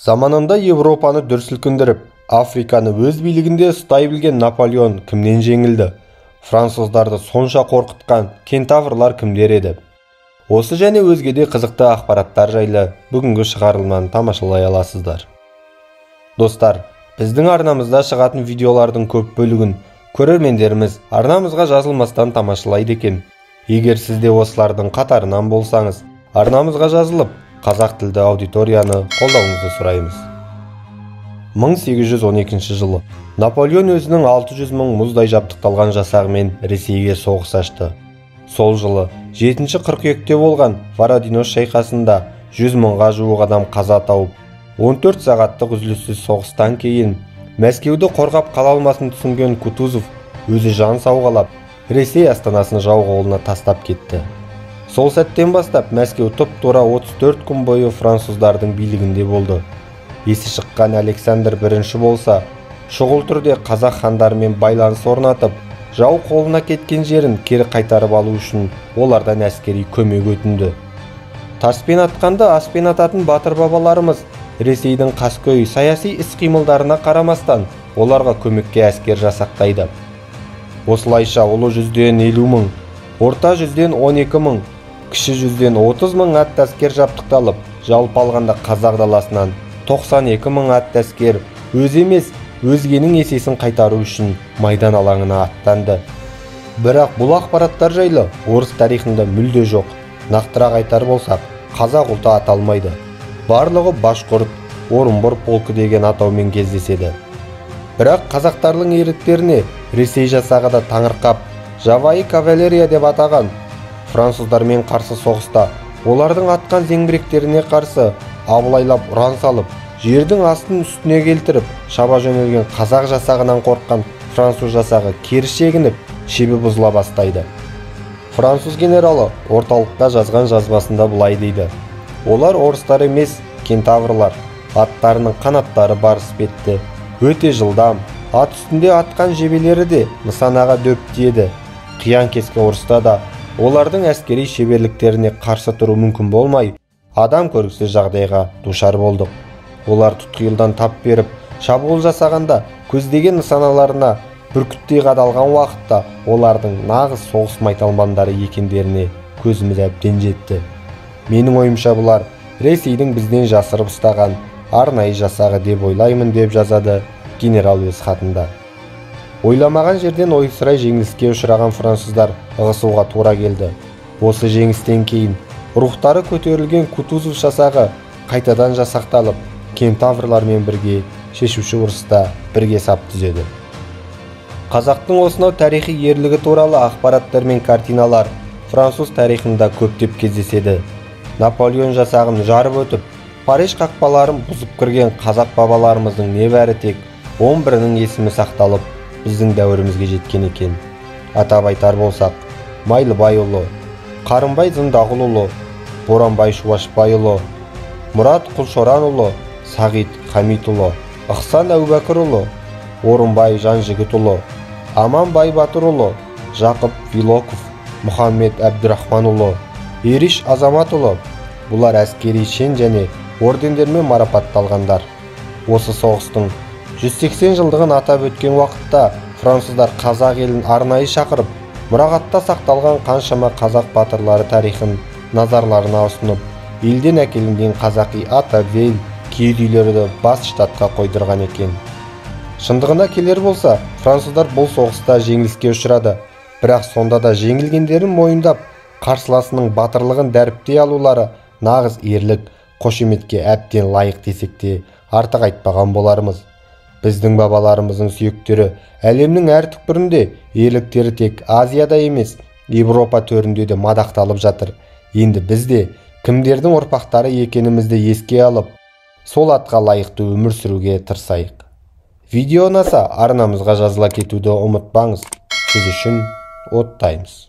Заманында Европаны дүр сілкіндіріп, Африканы өз билігінде ұстай білген Наполеон кімнен жеңілді? Француздарды сонша қорқытқан кентаврлар кімдер еді? Осы және өзге де қызықты ақпараттар жайлы бүгінгі шығарылымнан тамашалай аласыздар. Достар, біздің арнамызда шығатын видеолардың көп бөлігін көрермендеріміз арнамызға жазылмастан тамашалайды екен. Егер сіз де осылардың қатарынан болсаңыз, арнамызға жазылып, қазақ тілді аудиторияны қолдауыңызды сұраймыз. 1812 жылы Наполеон өзінің 600 мың мұздай жабдықталған жасағымен Ресейге соғыс ашты. Сол жылы 7 қыркүйекте болған Бородино шайқасында 100 мыңға жуық адам қаза тауып, 14 сағаттық үзіліссіз соғыстан кейін Мәскеуді қорғап қала алмасын түсінген Кутузов өзі жан сауғалап, Ресей астанасын жау қолына тастап кетті. Сол сәттен бастап Мәскеу тұп-тура 34 күн бойы француздардың билігінде болды. Есі шыққан Александр I болса, шұғыл түрде қазақ хандарымен байланыс орнатып, жау қолына кеткен жерін кері қайтарып алу үшін олардан әскери көмек өтінді. Таспен атқанда аспен ататын батыр бабаларымыз Ресейдің қаскөй саяси іс-қимылдарына қарамастан оларға көмекке әскер жасақтайды. Осылайша ұлы жүзден 50 мың, орта жүзден 12 мың, кіші жүзден 30 мың атты әскер жабдықталып, жалпы алғанда қазақ даласынан 92 мың атты әскер өзі емес, өзгенің есесін қайтару үшін майдан алаңына аттанды. Бірақ бұл ақпараттар жайлы орыс тарихында мүлде жоқ. Нақтырақ айтар болсақ, қазақ ұлты аталмайды. Барлығы башқұрт, Орынбор полкі деген атаумен кездеседі. Бірақ қазақтардың ерліктеріне Ресей жасағы да таңырқап, жабайы кавалерия деп атаған. Француздармен қарсы соғыста олардың атқан зеңбіректеріне қарсы абылайлап ұран салып, жердің астын үстіне келтіріп, шаба жөнелген қазақ жасағынан қорыққан француз жасағы кері шегініп, шебі бұзыла бастайды. Француз генералы орталыққа жазған жазбасында былай дейді: олар орыстар емес, кентаврлар. Аттарының қанаттары бар іспетті, өте жылдам, ат үстінде атқан жебелері де нысанаға дөп тиеді. Қиян-кескі ұрыста да олардың әскери шеберліктеріне қарсы тұру мүмкін болмай, адам көргісіз жағдайға душар болдық. Олар тұтқиылдан тап беріп, шабуыл жасағанда көздеген нысаналарына бүркіттей қадалған уақытта олардың нағыз соғыс майталмандары екендеріне көзіміз әбден жетті. Менің ойымша, бұлар Ресейдің бізден жасырып ұстаған арнайы жасағы деп ойлаймын, деп жазады генерал өз хатында. Ойламаған жерден ойсырай жеңіліске ұшыраған француздар ығысуға тура келді. Осы жеңістен кейін рухтары көтерілген Кутузов жасағы қайтадан жасақталып, кентаврлармен бірге шешуші ұрыста бірге сап түзеді. Қазақтың осынау тарихи ерлігі туралы ақпараттар мен картиналар француз тарихында көптеп кездеседі. Наполеон жасағын жарып өтіп, Париж қақпаларын бұзып кірген қазақ бабаларымыздың небәрі тек 11-інің есімі сақталып, біздің дәуірімізге жеткен екен. Атап айтар болсақ, Майлыбайұлы, Қарымбай Зындағұлұлы, Боранбай Шуашбайұлы, Мұрат Құлшоранұлы, Сағит Хамитұлы, Ықсан Әубәкірұлы, Орынбай Жанжігітұлы, Аманбай Батырұлы, Жақып Вилоков, Мұхаммед Әбдірахманұлы, Ериш Азаматұлы. Бұлар әскери шен және ордендермен марапатталғандар. Осы соғыстың 180 жылдығын атап өткен уақытта француздар қазақ елін арнайы шақырып, мұрағатта сақталған қаншама қазақ батырлары тарихын назарларына ұсынып, елден әкелінген қазақи ат әбзел киіз үйлерді бас штатқа қойдырған екен. Шындығына келер болса, француздар бұл соғыста жеңіліске ұшырады. Бірақ сонда да жеңілгендерін мойындап, қарсыласының батырлығын дәріптей алулары нағыз ерлік, қошеметке әбден лайық десек те артық айтпаған болармыз. Біздің бабаларымыздың сүйектері әлемнің әр түкпірінде, ерліктері тек Азияда емес, Европа төрінде де мадақталып жатыр. Енді біз де кімдердің ұрпақтары екенімізді еске алып, сол атқа лайықты өмір сүруге тырысайық. Видео ұнаса арнамызға жазыла кетуді ұмытпаңыз. Сіз үшін оттаймыз.